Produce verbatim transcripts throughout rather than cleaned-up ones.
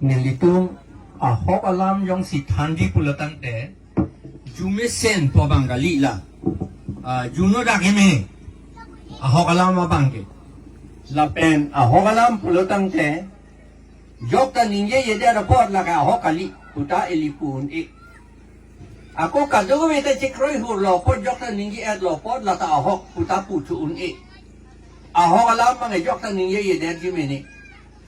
Nelitum ahok alam jongsi thanji pulo tangte, jumesen pu abang kali la. Ah, juno dak eme ahok alam abang ke. Lapen ahok alam pulo tangte, jokta ningjejedet apot lake ahok kali puta ili pu un-e. Ako kadokave ta chekroi hurlo apot, jokta ningje-etlo apot lata ahok puta puthu un-e. Ahok alam abang jokta ningjejedetji mene.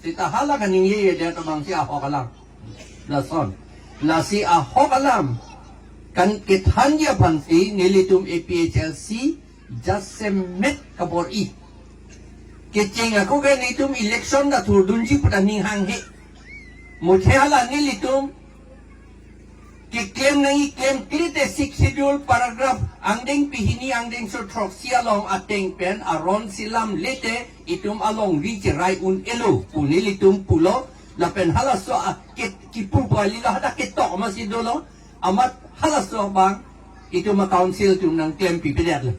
Seta hala kaningjejedet abangsi ahok alam. Lason. Lasi ahok alam kan kethanji aphansi nelitum A P H L C jasemet kabor-i. Kecheng ako ke nelitum election ta thurdunji puta ning hanghe. Muthe hala nelitum keklem nangji, klemkle te Sixth Schedule paragraph angdengpi hini angdengso throksi along ateng pen aron si lamle te itum alongri cherai un-elo pu nelitum pulo. Lapen halaso a ke, kipu pu ali lo, hadak ketok masi dolo. Amat halaso abang itum a-council atum nangklempipedet lo.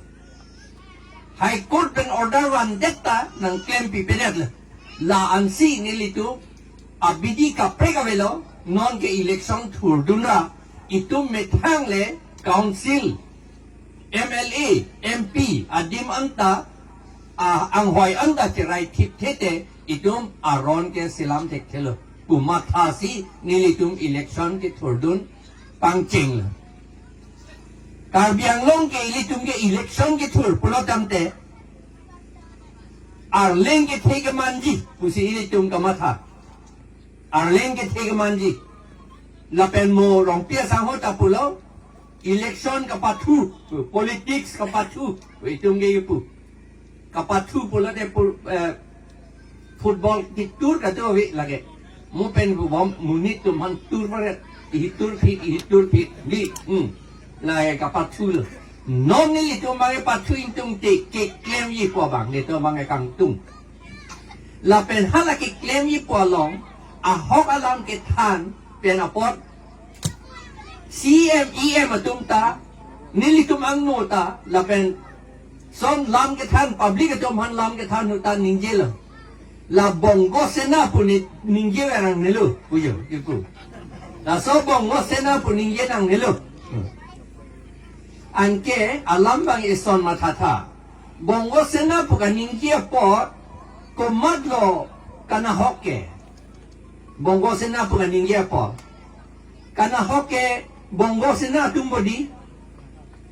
High Court pen order vandet ta nangklempipedet lo. La ansi nelitum abidi kaprek avelo, non ke election thurdun ra itum methang le council, M L A, M P adim anta, a, anghoi anta cherai thipthe te itum aron ke si lam thekthelo pu mathasi nelitum election kethurdun pangcheng lo. Karbi Anglong ke ilitum ke election kethur pulo tangte Arleng kethe kemanji pusi ilitum kamatha. Arleng kethe kemanji. Lapen mo Rongpi asangho ta pulo, election kapathu, politics kapathu, itum ke ipu. Kapathu pulote pu, eh, football kitur kado ave lake. Mo pen bom monit atum aphan tur paret, ihi turphit, ihi turphit, di, hmm. Lake kapathu lo. Non nelitum abang pathu ingtung te keklemji pu abang, nelitum abang kangtung. Lapen hala keklemji pu along, ahok alam kethan pen apot, C M, E M atum ta, nelitum angno ta, lapen son lam kethan, public atum aphan lam kethan ahut ta ningjelo. La Bongo Sena pu ne ningje nangnelo, pujo, ipu. Laso Bongo Sena pu ningje nangnelo. Anke alam abang ison mathatha. Bongo Sena pu kaningje apot, komatlo kanahok ke. Bongo Sena pu kaningje apot. Kanahok ke Bongo Sena atum bodi.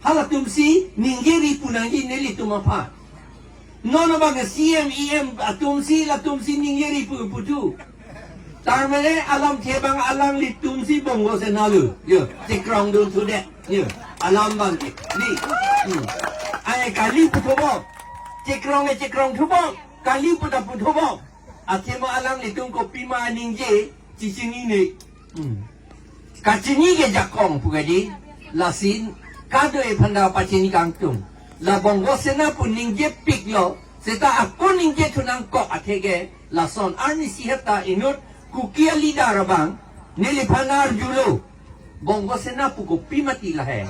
Halatumsi ningjeri pu nangji nelitum aphan. Non abang C M, E M atumsi, latumsi ningjeri pu, puthu. Tarmane alamthe abang alanglitumsi Bongo Sena lo. Yo, chekrongdun thudet. Yo, alam abang ke. Di. Hmm. Ai kali puthu bom. Chekrong e chekrongthu bom. Kali puta puthu bom. Athema alanglitum kopima ningje, chichinine. Hmm. Kachini ke jakong pu kadi, lason kado-e aphan ta pachini kangtung. La Bongo Sena pu ningjepiklo, seta ako ningjethu nangkok atheke, lason arnisi heta inut Kuki a-leader abang, neliphan arjulo. Bongo Sena pu kopi mati lahai.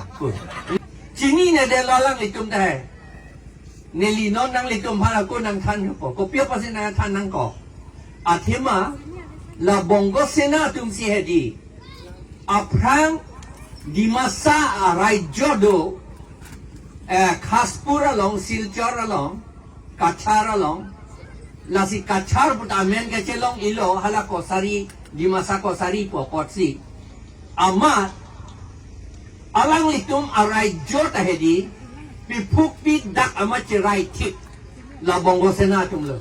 Chinine detlo alanglitum tahai. Neli non nanglitum aphan ako nangthanpo. Kopi apotsi nangthan nangkok. Athema la Bongo Sena atumsi hedi. Aphrang Dimasa araijo do, eh, Khaspur along, Silchar along, Cachar along. Lasi Cachar puta amen kachelong-ilo, hala Kosari, Dimasa Kosari pu apotsi. Amat alanglitum araijo ta hedi, piphuk pidak amat cherai thip la Bongo Sena atum lo.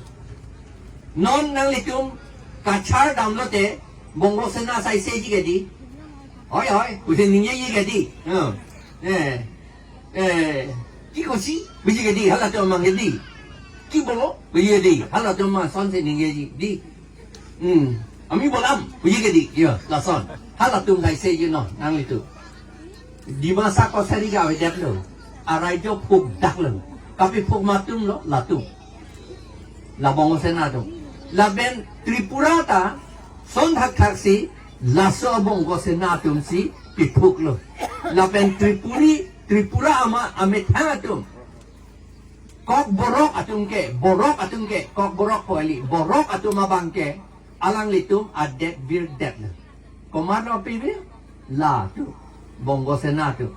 Non nanglitum Cachar damlote Bongo Sena saiseji kedi. Hoi, hoi, pusi ningjeji kedi. Hmm. Eh. Eh, কি কৈছি? Puji kedi, halatum abang kedi. কি বলো? Puji kedi, halatum abang sonsi ningjeji, di. Hmm. আমি বললাম, puji kedi, yo, lason. Halatum saiseji non, nanglitum. Dimasa Kosari ke avedetlo. Araijo phukdaklo. Kapiphuk ma atumlo, latum. La Bongo Sena atum. Lapen Tripura ta, son thakthaksi, laso Bongo Sena atumsi piphuklo. Lapen Tripuri, Tripura ama, amethang atum. Kokborok atum ke, borok atum ke, kokborok pu kali, borok atum abang ke, Alanglitum adet birdet lo. Komat lo pibir? La atum. Bongo Sena atum.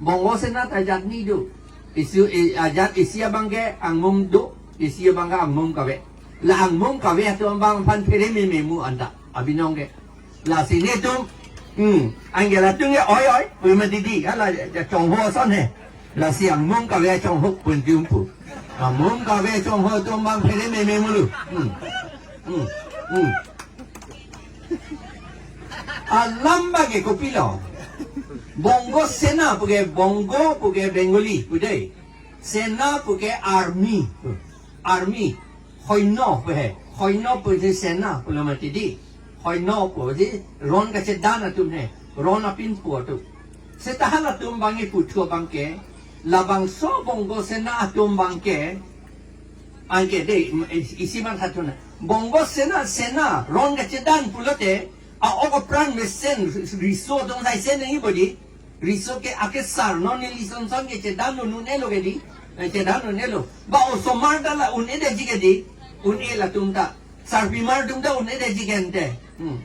Bongo Sena ta ajat ni do. Isi, eh, ajat isi abang ke angmum do, isi abang ke angmum kave. La angmum kave atum abang aphan phere meme mu anta abinong ke. Lasi netum, hmm, anke latum ke oi oi, oi mati di, hala, ya, chongho ason he. Lasi angmum kave chongho pun tum pu. Angmum kave chongho atum abang phere meme mulu. Hmm. Hmm. Hmm. Alam abang ke kopilo? Bongo Sena pu ke, Bongo pu ke Bengali pu dei. Sena pu ke army. Army. Hoino pu he. Hoino pu si Sena pulo mati di. Hoino pu si ron kachedan atum he. Ron apinpo atum. Seta halatum abang iputhu abang ke, labangso Bongo Sena atum abang ke, anke dei, isi mantha thu na. Bongo Sena, Sena, ron kachedan pulote, a-ok apran mesen, riso atum sai sen nangji bodi. Riso ke akesar, non neli son son ke chedan un-e lo ke di. Eh, chedan un-e lo. Ba osomar ta la un-edetji ke di. Un-e latum ta. Sarpimar atum ta un-edetji ke ante. Hmm.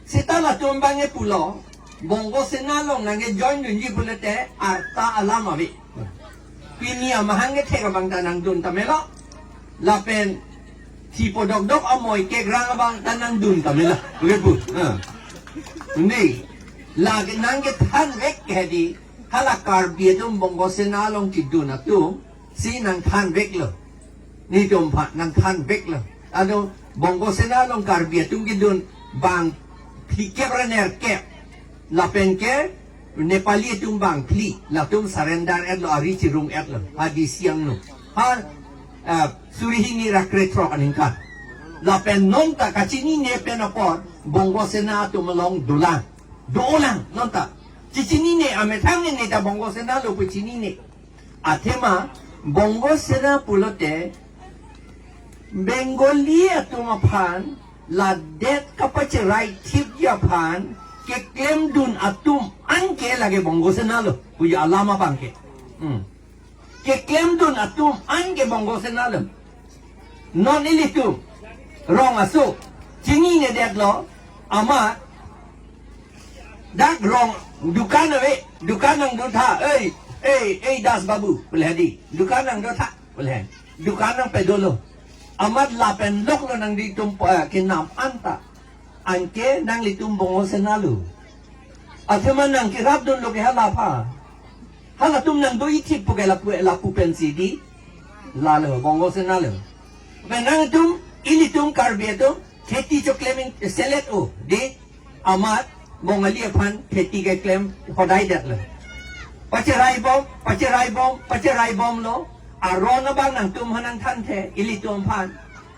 Seta latum abang ke pulo, Bongo Sena along nangke join dunji pulote arta alam ave. Pini amahang kethek abang ta nangdun tame lo. Lapen thi podokdok amoi kekrang abang ta nangdun tame lo. Oke pu. Ha. Ni, lake nangkethanvek ke di, hala Karbi atum Bongo Sena along chedun atum si nangthanvek lo. Netum aphan nangthanvek lo. Ano, Bongo Sena along Karbi atum kedun bang phlikep ra nerkep. Lapen ke Nepali atum bang phli. Latum surrender-et lo, ari chirung-et lo. Ha Dih Seng Nung. Ha, eh, suri hini ra krethrok aningkan. Lapen non ta kachinine pen apot Bongo Sena atum along dolang. Dolang, non ta. Chechinine, amethang ne ta Bongo Sena lo pu chinine. Athema Bongo Sena pulote Bengali atum aphan ladet kapacherai thipji aphan keklemdun atum anke lake Bongo Sena lo. Puji alam abang ke. Hmm. Keklemdun atum anke Bongo Sena lo. Non ilitum rong aso chinine detlo, amat dak rong dukan ave, dukan nangdotha, ei, ei, ei Das Babu, pule di, dukan nangdotha, pule, dukan nangpedolo. Amat lapen loklo nangditum, eh, kenam anta. Anke nanglitum Bongo Sena lo. Athema nangkerapdunlo ke hala aphan. Halatum nangdo-i thip pu ke lapu, lapu pensi di. Lalo, Bongo Sena lo. Pen nangtum, ilitum Karbi atum, kheti choklem in selet o, di, amat, Bongali aphan, kheti keklem, hodai detlo. Pacherai bom, pacherai bom, pacherai bomlo, aron abang nangtum aphan nangthanthe, ilitum aphan.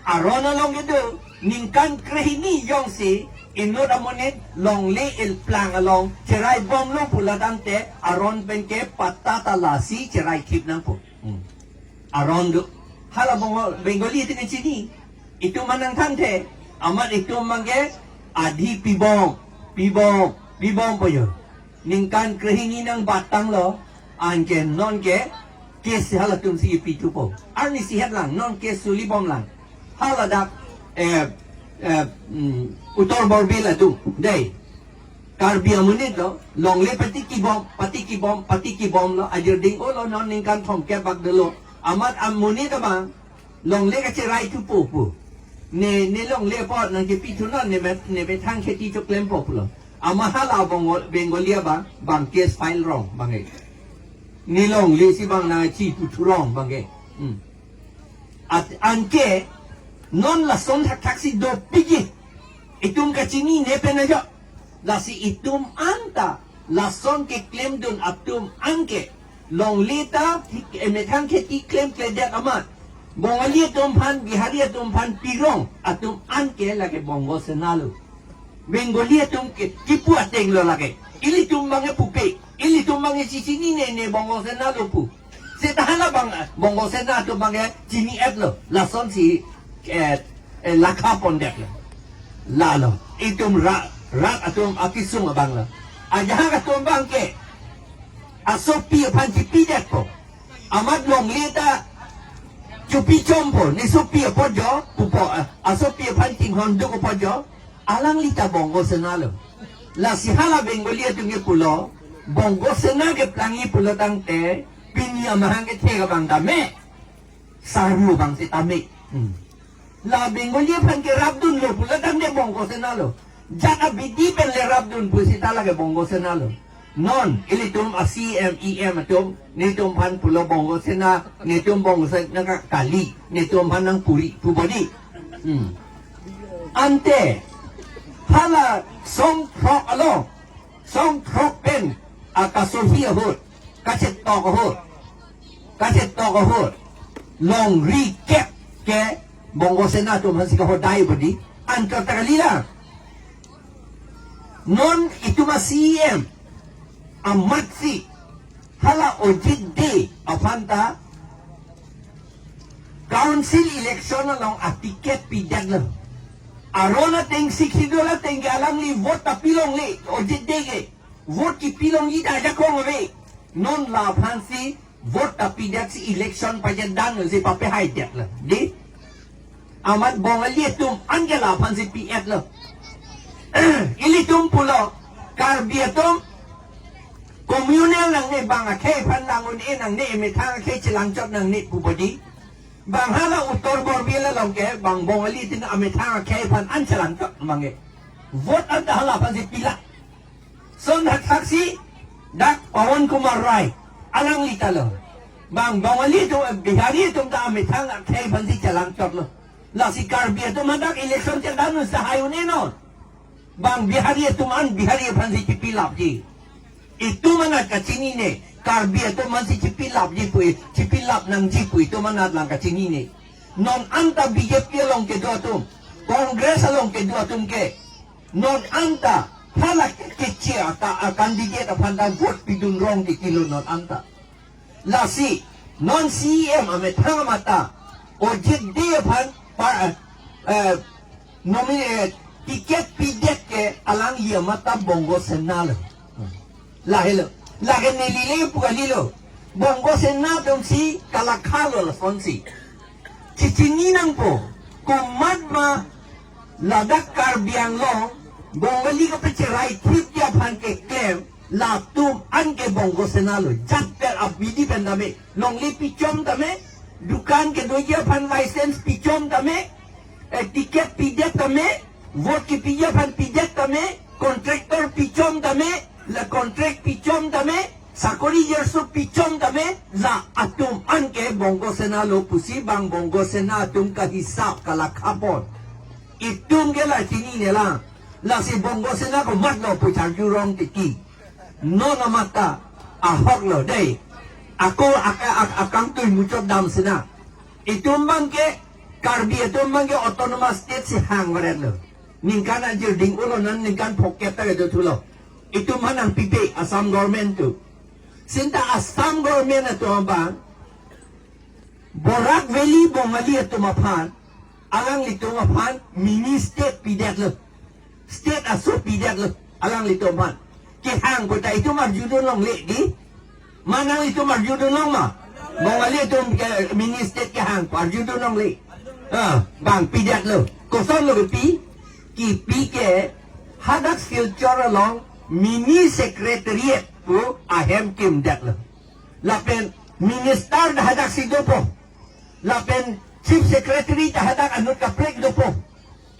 Aron along kedo, ningkan krehini jongsi, inut amonit, longle ilplang along, cherai bomlo pulo tangte, aron pen ke patta ta lasi cherai thip nangpo. Hmm. Aron do. Hala Bongo, Bengali atum chini. Itum aphan nangthanthe. Amat itum abang ke adhi pibom. Pibom. Pibom po jo. Ningkan krehini nangbat tanglo. Anke nonke. Case halatum si ipithupo. Arnisi het lang. Non case suli bomlang. Hala dak. Eh, eh, mm, Uttar Borbil atum. Dei. Karbi amonit lo, longle pati kibom, pati kibom, pati kibomlo, ajirding olo non ningkan thomkep bak dolo. Amat amonit abang, longle kacherai thupo pu. Ne, ne longle apot nangkepithu non, ne met, ne methang kheti choklempo pulo. Amat hala Bongo-, Bengali abang, bang case file rong, bang e. Ne longle si bang nangchiputhu rong, bang e. Hmm. At anke, non lason thakthak si dopikji. Itum kachinine pen ajo. Lasi itum anta lason keklemdun atum anke. Longle ta thik-, emethang kheti klemkledet amat. Bongali atum aphan, Bihari atum aphan pirong atum anke lake Bongo Sena lo. Bengali atum ke kipu ateng lo lake. Ilitum abang e pupe. Ilitum abang e chechinine ne Bongo Sena lo pu. Seta hala abang, Bongo Sena atum abang e chini-et lo. Lasonsi, eh, eh, lakha pondet lo. Lalo. Itum ra-, rat atum akesung abang lo. Ajahak atum abang ke. Asopi aphan chipidetpo. Amat longle ta Sopi chompo, ne sopi apot jo, pupo, eh, asopi aphan chinghon duk apot jo, alangli ta Bongo Sena lo. Lasi hala Bengali atum ke pulo, Bongo Sena keplangji pulo tangte, pini amahang kethe abang tame, saru abang si tame. Hmm. La Bengali aphan kerapdunlo pulo tangte Bongo Sena lo. Jat abidi pen le rapdun pusita lake Bongo Sena lo. Non, ilitum a C M, E M atum, netum aphan pulo Bongo Sena, netum Bongo Sena ka kali, netum aphan nangpuri, pu bodi. Hmm. Ante, hala song throk alo, song throk pen, akasohi ahut, kachetok ahut, kachetok ahut, longri kep ke Bongo Sena atum aphan si kahodai bodi, anchot ta kali la. Non itum a C M amatsi hala Ojit Dey aphan ta council election along a ticket pidetlo. Aron ateng sixty dollar ateng ke alangli vote ta pilongle, Ojit Dey ke. Vote kepilongji ta ajakong ave. Non laphan si vote ta pidet si election pajet dan si papehaidetlo. Di? Amat Bongali atum an ke laphan si pi-etlo. Ilitum pulo, Karbi atum communal nangne, bang akhei aphan lang un-e nangne, emethang akhei chelangchot nangne pu bodi. Bang hala Uttar Borbil along ke, bang Bongali tin amethang akhei aphan an chelangchot mangke. Vote an ta hala aphan si pila. Son hakthaksi dak Pawan Kumar Rai, alangli ta lo. Bang Bongali atum, Bihari atum ta amethang akhei aphan si chelangchotlo. Lasi Karbi atum hadak election chedan un sahai un-e non. Bang Bihari atum an Bihari aphan si chipilapji. Itum anat kachinine, Karbi atum aphan si chipilapji pu, chipilap nangji pu itum anat lang kachinine. Non anta B J P along kedo atum, Congress along kedo atum ke, non anta hala keche ata a candidate aphan ta vote pidun rong titilo non anta. Lasi non C E M amethang amat ta Ojit Dey aphan pa, eh, nomi-, eh, ticket pidet ke alangli amat ta Bongo Sena lo. Lahelo. Lake neli le pu kalilo. Bongo Sena atum si kalakha lo lason si. Chechini nangpo. Komat ma ladak Karbi Anglong Bongali kapacherai thipji aphan keklem, latum an ke Bongo Sena lo. Jat pen abidi pen tame, longle pichom tame, dukan kedoji aphan license pichom tame, eh, ticket pidet tame, vote kepiji aphan pidet tame, contractor pichom tame, la contract pichom tame, sakori jerso pichom tame, la atum an ke Bongo Sena lo pusi bang Bongo Sena atum kahisap kalakha pon. Itum ke la chinine la. Lasi Bongo Sena komat lo pu charju rong titi. Non amat ta ahok lo dei. Ako aka-, ak-, akangtui muchot dam sina. Itum abang ke, Karbi atum abang ke autonomous state si hang varet lo. Ningkan ajir ding ulo, non ningkan phokep ta kedo thulo. Itum aphan nangpipe Assam government atum. Seta Assam government atum abang Barak Valley Bongali atum aphan, alanglitum aphan mini state pidetlo. State aso pidetlo alanglitum aphan. Kehang pu ta itum arjudun longle di. Ma nanglitum arjudun long ma? Bongali atum ke mini state kehang pu arjudun longle. Ah, bang pidetlo. Koson lo kepi? Kipi ke hadak Silchar along mini secretariat pu ahem kimdetlo. Lapen minister ta hadaksi dopo. Lapen chief secretary ta hadak anut kaprek dopo.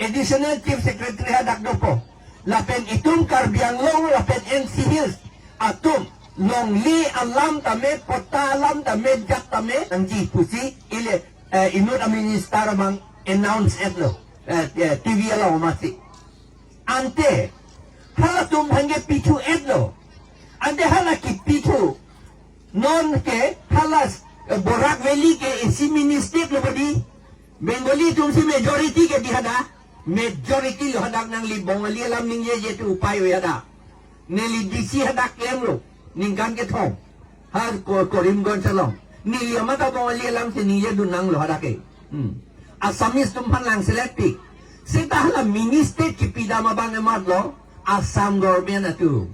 Additional chief secretary hadak dopo. Lapen itum Karbi Anglong lapen N C Hills atum longle alam tame, patta alam tame, jat tame nangji pusi ili, eh, inut a minister abang announce-etlo, eh, eh, T V along amatsi. Ante halatum aphan ke pithu-etlo. Ante hala kipithu. Non ke hala, eh, Barak Valley ke isi mini state lo bodi. Bengali atum si majority ke di hadak. Majority lo hadak, nangli Bongali alam ningjeje tu upai ave hadak. Neli D C hadak klemlo. Ningkan kethom. Ha Ko-, Karimganj along. Neli amat ta Bongali alam si ningjedun nanglo hadak ke. Hmm. Assamese atum aphan lang selected. Seta hala mini state kipidam abang ke mat lo, Assam government atum.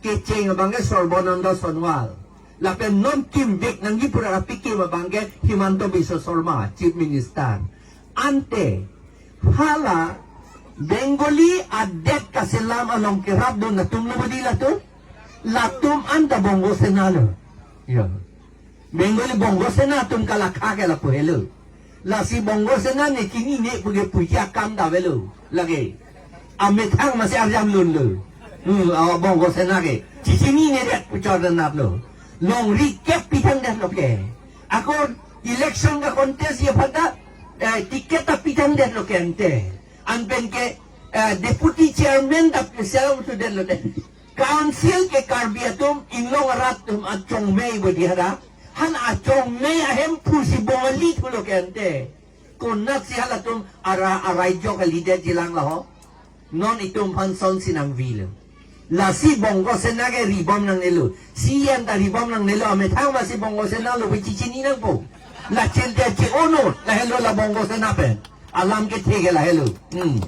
Kecheng abang ke Sarbananda Sonowal. Lapen non kimvek nangji pura apikim abangke Himanta Biswa Sarma, Chief Minister. Ante, hala Bengali adet kaselam along kerapdun atum lo bodi latum. Latum anta Bongo Sena lo. Ya. Bengali Bongo Sena atum kalakha ke lapu helo. Lasi Bongo Sena ne chinine pu ke puji akam ta avelo. Lake. Amethang masi arjam lun lo. Hmm, awa Bongo Sena ke. Chinine det pu chor dan lo. Longri kep pithang det lo ke. Ako election ka contest ya phanta, eh, ticket ta pithang det lo ke ante. Anpen ke, eh, deputy chairman ta pisa utu det lo de. Council ke Karbi atum inglong arat atum achongmei bodi hada. Han achongmei ahem pusi Bongali thulo ke ante. Konatsi halatum ara araijo kalidet jilang laho. Non itum aphan sonsi nangvilo. Lasi Bongo Sena ke ribom nangnelo. Si anta ribom nangnelo. Amethang masi Bongo Sena lo pu chechini nangpo. La chente che-o non. Lahelo la Bongo Sena pen. Alam kethe ke lahelo. Hmm.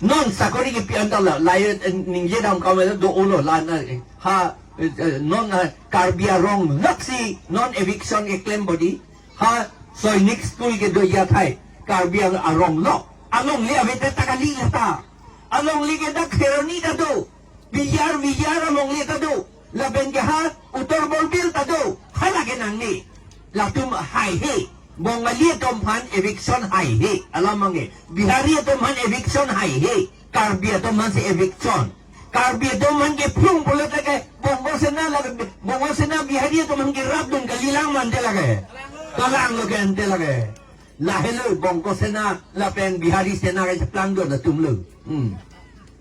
Non sakori kepi anta la, la, eh, ningje dam kawelo do-o lo la na, eh, ha, eh, eh, non, eh, Karbi arong loksi non eviction keklem bodi. Ha, Sainik School kedo athai. Karbi ang arong lo. Alongle ave ta kali lata. Alongle ke dak Kheroni ta do. Bijar, Bijar alongle ta do. Lapen ke ha Uttar Borbil ta do. Hala ke nangne. Latum haihe. Bongali atum aphan eviction haihe. Alam abangke. Bihari atum aphan eviction haihe. Karbi atum aphansi eviction. Karbi atum aphan kephlung pulote ke Bongo Sena lake, Bongo Sena Bihari atum aphan kerapdun kalilang mante lake. Kalang lo ke ante lake. Lahelo Bongo Sena lapen Bihari Sena kecheplangdun atum lo. Hmm.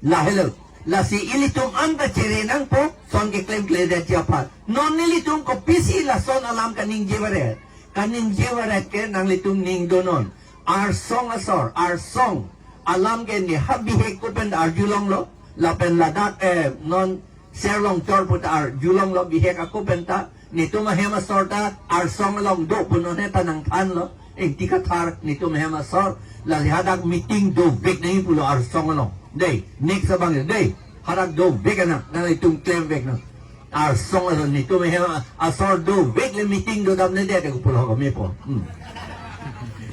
Lahelo. Lasi ilitum anta chere nangpo, son keklemkledet ji aphan. Non nelitum kopisi lason alam kaningje varet. Kaningje varet ke nanglitum ningdonon. Arsong asor, arsong. Alam ke ne ha bihek ako pen arjulonglo. Lapen ladak, eh, non Serlongchor pu ta arjulonglo bihek ako pen ta. Netum ahem asor ta arsong along do pu non he ta nangthanlo. Ingti Kathar netum ahem asor. Lasi hadak meeting dovek nangji pulo arsong along. Dei, next abang dei. Hadak dovek anak, nanglitum klemvek nang. Arsong along netum ahem asor dovek le meeting dodamnedet ke pulo kami po. Hmm.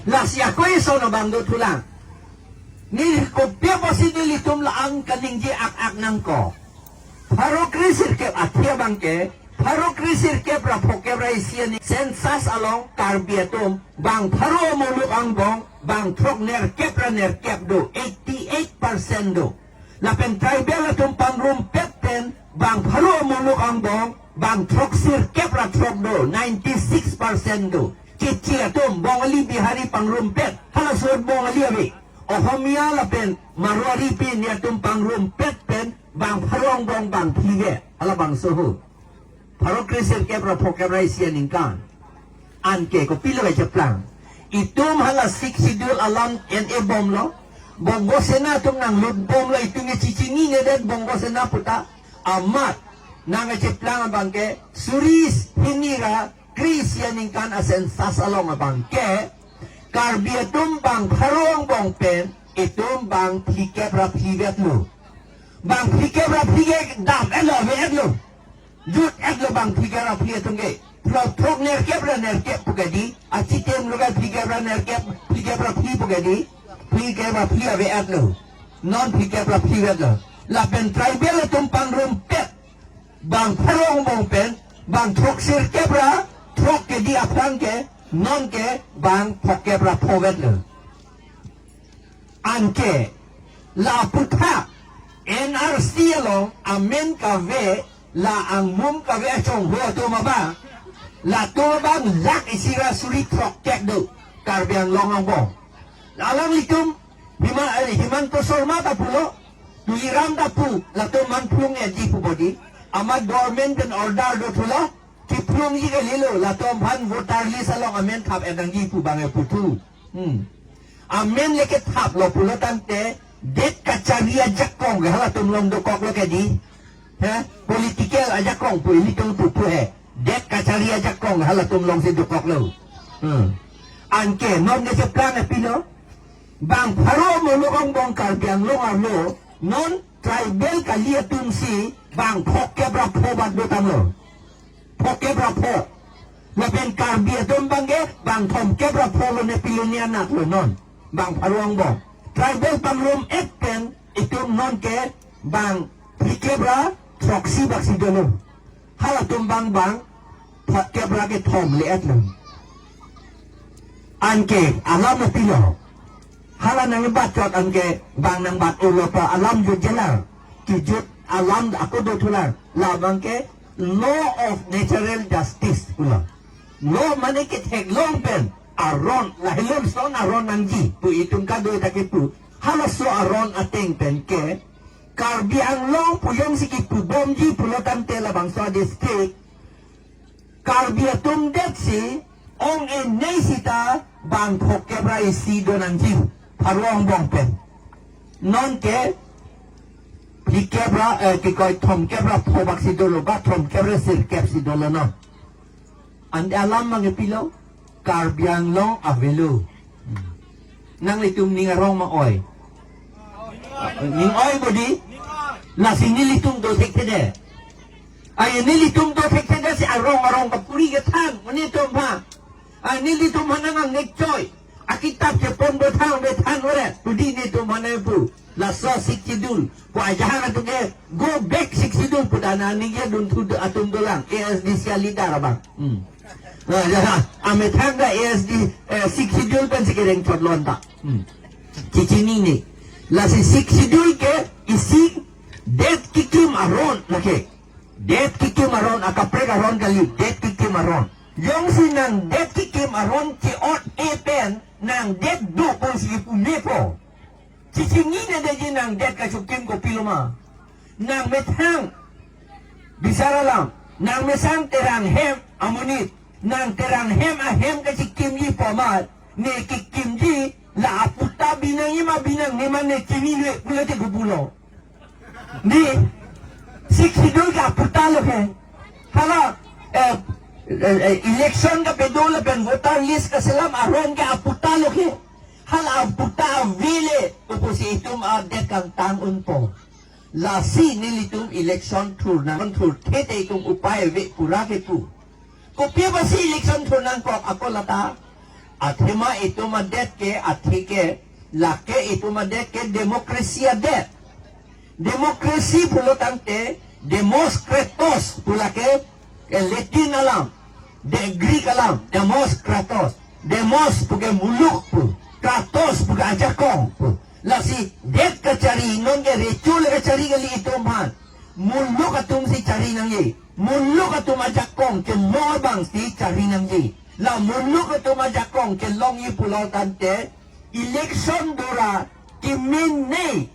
Lasi ako ison abang dothulang. Ne kopi apotsi nelitum la-an kaningje ak-ak nangkok. Pharo kre sirkep athia abangke, pharo kre sirkep ra phokep ra isi arni census along Karbi atum bang pharo amuluk angbong bang throk nerkep ra nerkep do, eighty eight percent do. Lapen tribal atum pangrumpet pen bang pharo amuluk angbong bang throk sirkep ra throk do, ninety six percent do. Keche atum Bongali Bihari pangrumpet, halaso Bongali ave. Ohomia lapen Marwari pen netum pangrumpet pen bang pharo angbong bang phli ave. Halabangso ho. Pharo kre sirkep ra phokep ra isi aningkan. Anke kopilo kecheplang. Itum hala Sixth Schedule alam N A bomlo. Bongo Sena atum nanglut bomlo itum ke chechininedet Bongo Sena pu ta. Amat nangkecheplang abangke suri hini ra kre isi aningkan a-census along abangke Karbi atum bang pharo angbong pen itum bang phlikep ra phlivet lo. Bang phlikep ra phli ke dam-etlo, ave-etlo. Jut-etlo bang phlikep ra phli atum ke. Throk throk nerkep ra nerkep pu ke di, achitim lo ke phlikep ra nerkep, phlikep ra phli pu ke di. Phlikep ra phli ave-etlo. Non phlikep ra phlivetlo. Lapen tribal atum pangrumpet bang pharo angbong pen bang throk sirkep ra throk ke di aphrang ke non ke bang phokep ra phovetlo. Anke la aputhak N R C along amen kave la angmum kave achongho atum abang, latum abang lakh isi ra suri throkkep do Karbi Anglong angbong. Alanglitum Hima-, eh, Himanta Sarma ta pulo, Tuliram ta pu, latum man phlung-etji pu bodi. Amat government pen order dothulo, kephlungji kalilo, latum aphan voter list along amen thap-et nangji pu bang-e puthu. Hmm. Amen le kethaplo pulo tangte, det kachari ajakong ke halatum along dokoklo ke di. He? Political ajakong pu ilitum puthu he. Det kachari ajakong halatum alongsi dokoklo. Hmm. Anke non kecheplang pilo. Bang pharo amuluk angbong Karbi Anglong arlo, Non tribal kali atum si bang phokep ra pho bak do tanglo. Phokep ra pho. Lapen Karbi atum abang ke bang thomkep ra pho lo ne piloni anak lo non. Bang pharo angbong. Tribal pangrum-et pen itum non ke bang phlikep ra throksi bak si dolo. Halatum abang bang phokep ra kethom le-et lo. Anke alam pilo. Hala nangbat chot anke bang nangbat ulo pa alam jutjelang. Kijut alam ako dothulang. Labang ke law of natural justice pulo. Law mane ketheklong pen aron, lahelo son aron nangji pu itum kadoi ta kipu. Halaso aron ateng pen ke Karbi Anglong pu jongsi kipubomji pulo tangte labangso district Karbi atum det si ong-enei sita bang phokep ra isi do nangji pharo angbong pen. Non ke phlikep ra, eh, kikoi thomkep ra pho bak si dolo, ba thomkep ra sirkep si dolo non. Ante alam abang ke pilo, Karbi Anglong avelo. Nanglitum ning arong ma oi? Ning oi bodi? Lasi nelitum do thekthe det. Ai nelitum do thekthe det si arong arong kapuri kethan, nelitum ha. Ai nelitum ha nang angnek choi. Akitap chepon do thang be than ore. Bodi nelitum ha nang pu. Laso Sixth Schedule. Pu ajahak atum ke go back Sixth Schedule pu dana ningje dun thu atum dolang. A S D C a leader abang. Hmm. Nah, ya, amethang ke A S D, eh, Sixth Schedule pen si kereng chot lon ta. Hmm. Chichini ni. Lasi Sixth Schedule ke isi det kekim aron lake. Det kekim aron, akaprek aron kali, det kekim aron. Jongsi nang det kekim aron chi-ot-e pen nang det do pu si pumepo. Chichinine detji nang det kachokim kopilo ma. Nang methang bisar alam, nang methang Terang hem amonit, nang Terang hem ahem kachikimji pu amat, ne kikimji la aputa binangji ma binangne ma ne chinine pulote kopulo. Di, Sixth Schedule ke aputa lo ke. Hala, eh, eh, eh, election kapedo lapen voter list kaselam aron ke aputa lo ke. Hala aputa avele, kopusi itum adet kangtang unpo. Lasi nelitum election thur nang thurthe te itum upai ave pura ke tu. Kopi apotsi election thur nangkok ako lata? Athema itum adet ke, athe ke, lake itum adet ke democracy adet. Democracy pulo tangte, demos kratos pu lake, eh, Latin alam, de Greek alam, demos kratos. Demos pu ke muluk pu, kratos pu ke ajakong pu. Lasi det kachari, non ke recho le kachari kali itum aphan. Muluk atum si chari nangji. Muluk atum ajakong kelong abang si chari nangji. La muluk atum ajakong kelongji pulo tangte election dora kemenei,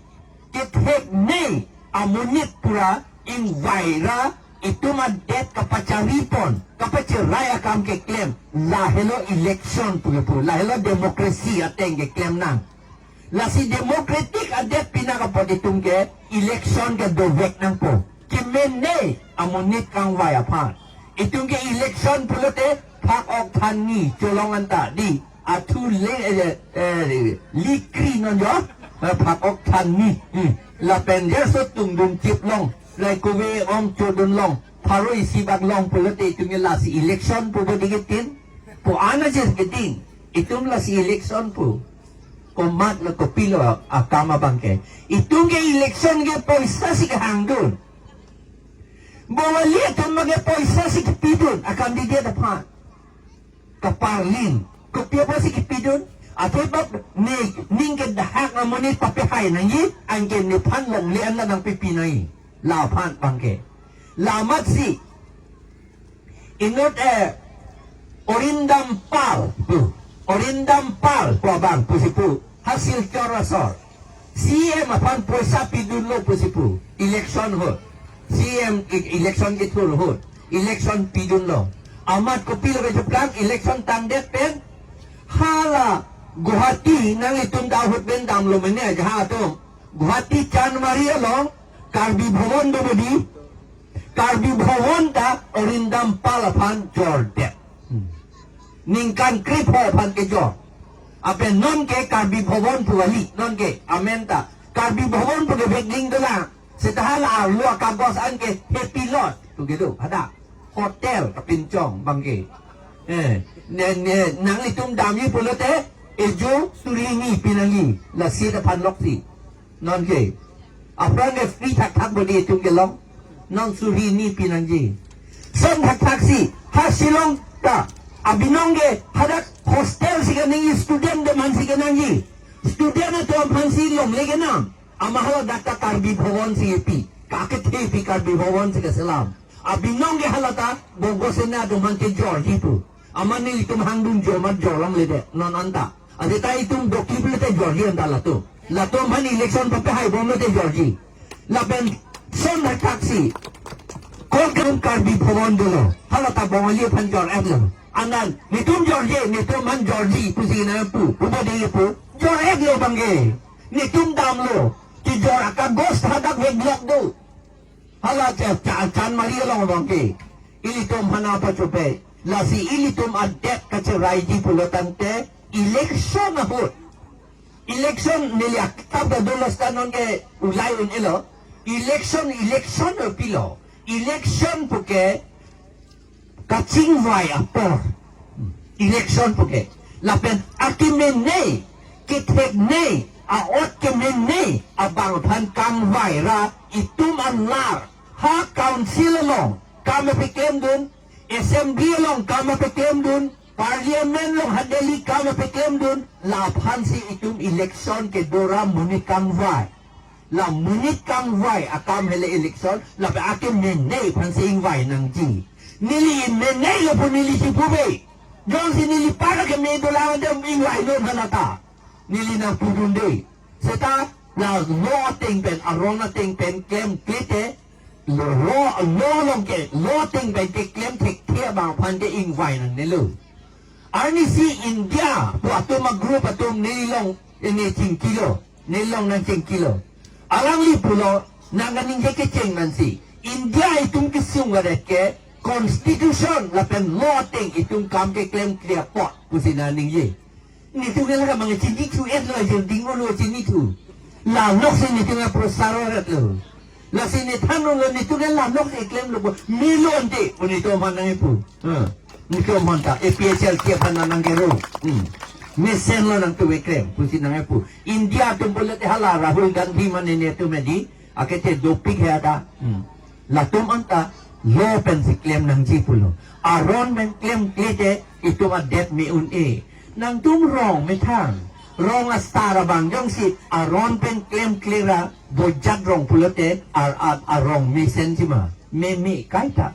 ketheknei amonit pura ingvai ra itum adet kapachari pon, kapacherai akam keklem, lahelo election pu kepu, lahelo democracy ateng keklem nang. Lasi democratic adet pinak apot itum ke election ke dovek nangpo. Kemenei amonit kangvai aphan. Itum ke election pulote phak-ok thanni cholong anta di. Athu le, eh, eh, likri non jo. Eh, phak-ok thanni. Hmm. Lapen jaso tungdung chip long. Lai kove ong chodun long. Pharo isi bak long pulote itum ke lasi election pu bodi ketin. Pu ana jes ketin. Itum lasi election pu. Komat lo kopilo akam abang ke. Itum ke election ke poisa si kehangdun. Bawali atum abang ke poisa si kepidun a candidate aphan. Kaparlin. Kopi apotsi kepidun? Athe bak ne ning kedahak amonit papehai nangji, anke nephan longle an nangpipi nangji. Laphan abang ke. Lamatsi inut, eh, Orindam Pal, pu. Orindam Pal pu abang pusi pu. Ha Silchar asor. C M aphan poisa pidunlo pusi pu. Election ahut. C M e-, election kethur ahut. Election pidunlo. Amat kopilo kejaplang election tangdet pen. Hala Guwahati nanglitum ta ahut pen damlo mene aja ha atum. Guwahati Chandmari along Karbi Bhawan do bodi. Karbi Bhawan ta Orindam Pal aphan jordet. Hmm. Ningkan krepho aphan kejor. Lapen non ke Karbi Bhawan pu kali, non ke amen ta. Karbi Bhawan pu kevek ding dolang. Seta hala arlo akagos an ke Happy Lodge pu kedo, hadak hotel kapinchong abang ke. Eh, ne, ne, nanglitum damji pulote, ejo suri hini pinangji, lasi ta phanlok si. Non ke. Aphrang ke free thakthak bodi itum kelong. Non suri hini pinangji. Son thakthak si, ha Shillong ta. Abinong ke hadak hostel si kenangji, student atum aphan si kenangji. Student atum aphan si longle kenam. Amat hala dak ta Karbi Bhawan si epi. Kakethe epi Karbi Bhawan si keselam. Abinong ke hala ta Bongo Sena atum aphan kejorji pu. Amat nelitum hangdun jo amat jorlongledet non anta. Ante ta itum doki pulote jorji anta latum. Latum aphan election pape haibom lote jorji. Lapen son thakthak si. Kol kam Karbi Bhawan dolo. Hala ta Bongali aphan jor-etlo. Anan, netum jorji, netum aphan jorji pusi nangpu. Ubo dei pu. Jor-etlo abang ke. Netum damlo. Kejor akagos hadak vek lok do. Hala cha, cha, Chandmari along abang ke. Ilitum aphan apa chupe. Lasi ilitum adet kacheraiji pulo tangte election ahut. Election neli aktap ta dolo, seta non ke ulai un-elo. Election, election pilo. Election puke kachingvai apor. Election puke. Lapen akemene, kethekne, a-ot kemene abang aphan kangvai ra itum alar. Ha council along kam apeklemdun, assembly along kam apeklemdun, parliament along ha Delhi kam apeklemdun, laphan si itum election kedo ra monit kangvai. La monit kangvai akam hele election, lapen akemene aphan si ingvai nangji. Neli menelo pu neli si pupe. Jongsi neli para keme dolang ante ingvai non hala ta. Neli nangpudunde. Seta la law ateng pen, aron ateng pen klemkle te, law, law along ke, law ateng pen keklem thekthe abang aphan ke ingvai nangnelo. Arnisi India pu atum a-group atum nelilong, eh, ne chingkilo, nelilong nangchingkilo. Alangli pulo, nang kaningje kecheng nansi. India itum kesung varet ke constitution lapen law ateng itum kam keklemkle apot pusi nangji. Netum ke la kamang chinithu-etlo, jerding lo chinithu. La nok si netum ke prosaro-etlo. Lasi nethan lo netum ke la nok si klemlo pu. Melo ante, pu netum aphan nangpu. Ha. Netum aphan ta, A P H L T aphan nangkero. Hmm. Mesenlo nangtum keklem, pusi nangpu. India atum pulote hala Rahul Gandhi mane netum edi, akete dopik he ada. Hmm. Latum anta law pen si klem nangji pulo. Aron pen klemkle te itum adet me un-e. Nangtum rong methang. Rong asar abang jongsi aron pen klemkle ra bojat rong pulote ar, ar, arong mesenji ma. Meme kaita.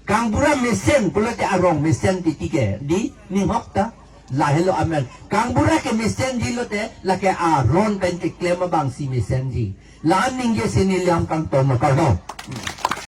Kangbura mesen pulote arong mesen titi ke. Di ninghok ta. Lahelo amen. Kangbura ke mesenji lote lake aron pen keklem abang si mesenji. La ningje si neli lam kangton lo, kardom.